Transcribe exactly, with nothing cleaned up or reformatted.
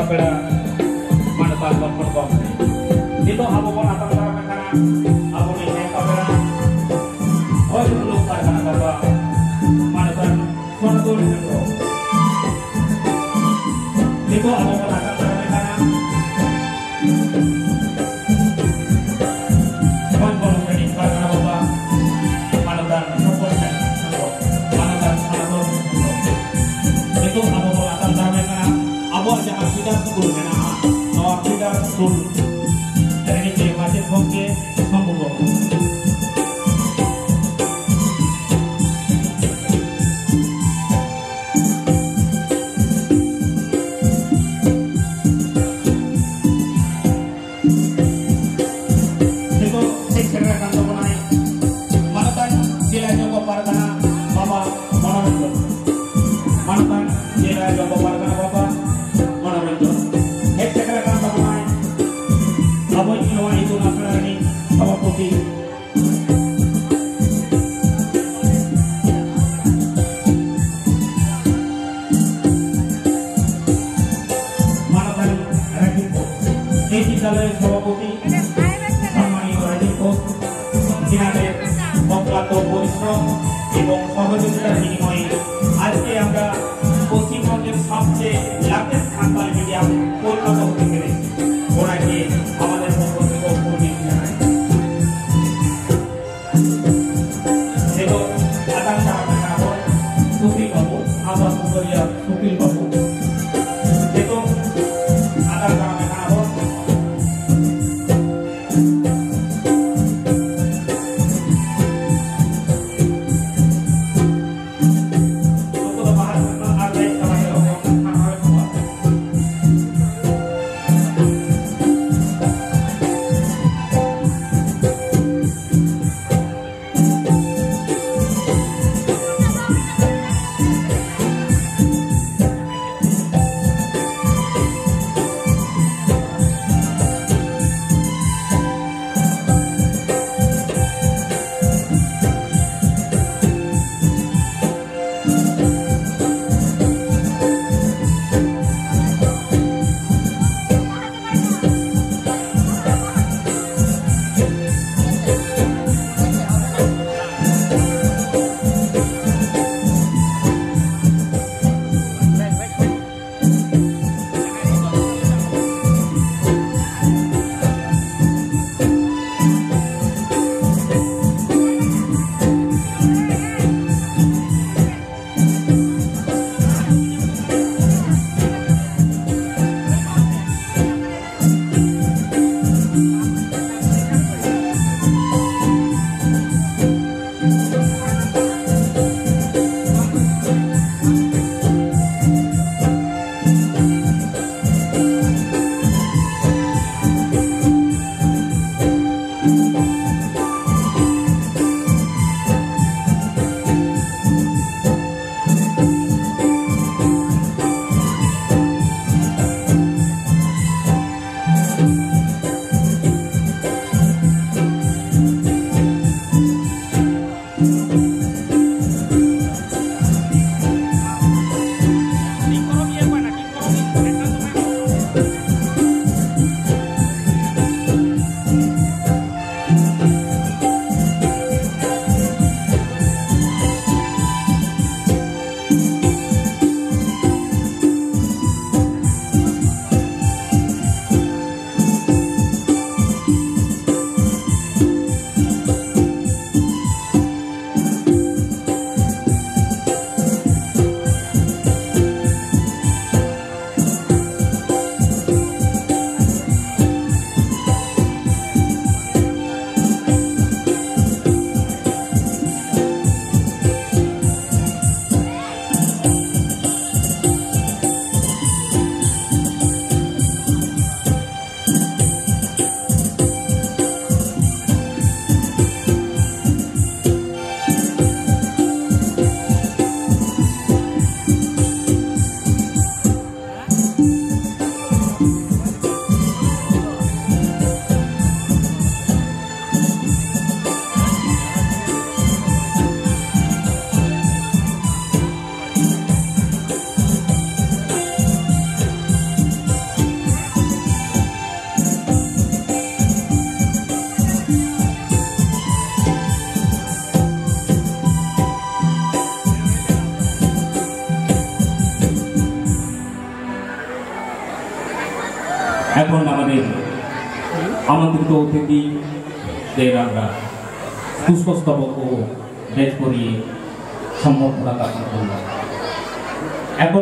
ᱯᱮᱲᱟ ᱢᱟᱱᱚᱛᱟᱱ ᱞᱚᱠᱷᱚᱱ ᱜᱚᱢᱠᱮ᱾ ᱱᱤᱛᱚᱜ ᱟᱵᱚ ᱵᱚᱱ ᱟᱛᱟᱝ ᱫᱟᱨᱟᱢᱮ ᱠᱟᱱᱟ ᱟᱵᱚᱨᱮᱱ ᱱᱮᱣᱛᱟ ᱯᱮᱲᱟ, ᱦᱚᱭ ᱫᱩᱯᱩᱞᱩᱜ ᱯᱟᱨᱜᱟᱱᱟ ᱵᱟᱵᱟ ᱢᱟᱱᱚᱛᱟᱱ ᱥᱚᱱᱟᱛᱚᱱ ᱦᱮᱢᱵᱨᱚᱢ᱾ ᱱᱤᱛᱚᱜ ᱟᱵᱚ ᱵᱚᱱ ᱟᱛᱟᱝ ᱫᱟᱨᱟᱢᱮ ᱠᱟᱱᱟ ᱵᱚᱱ ᱵᱚᱱ ᱨᱤᱱᱤᱡ ᱯᱟᱨᱜᱟᱱᱟ ᱵᱟᱵᱟ ᱢᱟᱱᱚᱛᱟᱱ ᱦᱚᱯᱚᱱ ᱦᱮᱢᱵᱨᱚᱢ, ᱢᱟᱱᱚᱛᱟᱱ ᱥᱚᱱᱟᱛᱚᱱ ᱦᱮᱢᱵᱨᱚᱢ᱾ ᱱᱤᱛᱚᱜ ᱟᱵᱚ ᱵᱚᱱ ᱟᱛᱟᱝ ᱫᱟᱨᱟᱢᱮ ᱠᱟᱱᱟ ᱟᱵᱚᱣᱟᱜ ᱡᱟᱦᱟᱸ ᱯᱷᱤᱰᱟᱨ ᱥᱠᱩᱞ ᱢᱮᱱᱟᱜᱼᱟ, ᱱᱚᱣᱟ ᱯᱷᱤᱰᱟᱨ ᱥᱠᱩᱞ ᱨᱤᱱᱤᱡ ᱢᱟᱪᱮᱫ ᱜᱚᱢᱠᱮ ᱥᱚᱢᱵᱷᱩ ᱵᱟᱹᱵᱩ᱾ ᱱᱤᱛᱚᱜ ᱦᱮᱡ ᱥᱮᱴᱮᱨ ᱟᱠᱟᱱ ᱛᱟᱵᱚᱱᱟᱭ ᱢᱟᱱᱚᱛᱟᱱ ᱡᱮᱞᱟ ᱡᱚᱜᱚ ᱯᱟᱨᱜᱟᱱᱟ ᱵᱟᱵᱟ ᱢᱚᱱᱳᱨᱚᱧᱡᱚᱱ᱾ ᱢᱟᱱᱚᱛᱟᱱ ᱡᱮᱞᱟ ᱡᱚᱜᱚ ᱯᱟᱨᱜᱟᱱᱟ ᱵᱟᱵᱟ ᱢᱚᱱᱳᱨᱚᱧᱡᱚᱱ᱾ ᱦᱮᱡ ᱥᱮᱴᱮᱨ ᱟᱠᱟᱱ ᱛᱟᱵᱚᱱᱟᱭ ᱟᱵᱚᱭᱤᱡ ᱱᱚᱣᱟ ᱤᱛᱩᱱ ᱟᱥᱲᱟ ᱨᱤᱱᱤᱡ ᱥᱚᱵᱷᱟᱯᱚᱛᱤ ᱢᱟᱱᱚᱛᱟᱱ ᱨᱟᱡᱤᱵ ᱜᱷᱳষ, এই বিদ্যালয়ের সভাপতি সম্মানীয় রাজীব ঘোষ, তিনাদের অক্লান্ত পরিশ্রম এবং সহযোগিতার বিনিময়ে আজকে আমরা পশ্চিমবঙ্গের সবচেয়ে লার্জেস্ট সান্তাল মিডিয়াম পরিণত হতে পেরেছি। ওনাকে আমাদের পক্ষ থেকে অভিনন্দন জানাই। ᱱᱤᱛᱚᱜ ᱟᱛᱟᱝ ᱫᱟᱨᱟᱢ ᱠᱟᱱᱟ ᱵᱚᱱ ᱥᱩᱠᱨᱤ ᱵᱟᱹᱵᱩ, ᱟᱵᱚ ᱥᱩᱥᱟᱹᱨᱤᱭᱟᱹ ᱥᱩᱠᱨᱤ ᱵᱟᱹᱵᱩ᱾ ᱱᱤᱛᱚᱜ ᱟᱛᱟᱝ ᱫᱟᱨᱟᱢ ᱠᱟᱱᱟ ᱵᱚᱱ᱾ ᱱᱩᱠᱩ ᱫᱚ ᱵᱟᱦᱟ ᱥᱮᱨᱢᱟ ᱟᱨ ᱞᱟᱹᱭ ᱛᱟᱞᱟ ᱛᱮ ᱦᱚᱸ ᱵᱚᱱ ᱢᱟᱱᱟᱣᱮᱫ ᱠᱚᱣᱟ᱾ এখন আমাদের আমন্ত্রিত অতিথিদের আমরা পুষ্পস্তবক ও ব্যাজ পরিয়ে সম্বর্ধনা জ্ঞাপন করলাম। এখন